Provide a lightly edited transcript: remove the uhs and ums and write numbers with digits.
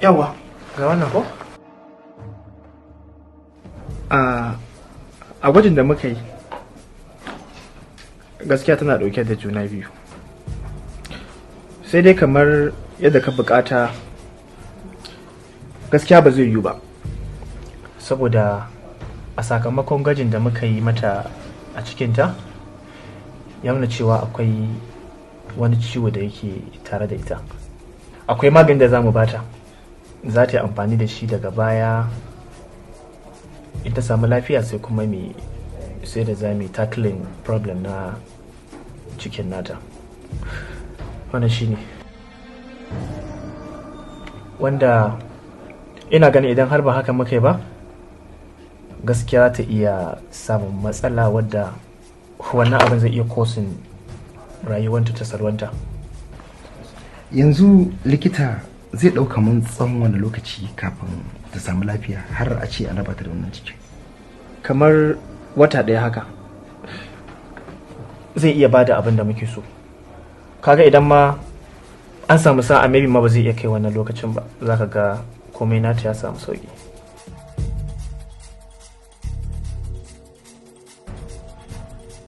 Yawa, ga wannan ko? A gwajin da muka yi, gaskiya tana ɗauke da juna biyu. Sai dai kamar yadda ka bukata, gaskiya ba zai yiwu ba. Saboda a sakamakon gwajin da muka yi mata a cikinta, ya nuna cewa akwai wani ciwo da yake tare da ita. Akwai maganin da za mu bata, za ta yi amfani da shi daga baya in ta samu lafiya, sai kuma mai sai da za mu yi tackling problem na cikin nata. Wannan shine wanda ina ganin idan har ba haka muka yi ba, gaskiya ta iya samun matsala wadda wannan abin zai iya causing rayuwanta ta salwanta. Yanzu likita, zai ɗauka mun tsawon wani lokaci kafin ta samu lafiya har a ce an raba ta da wannan cikin? Kamar wata ɗaya haka zai iya bada abin da muke so. Kaga idan ma an samu sa'a, maybe ma ba zai iya kai wannan lokacin ba, zaka ga komai nata ya samu sauki.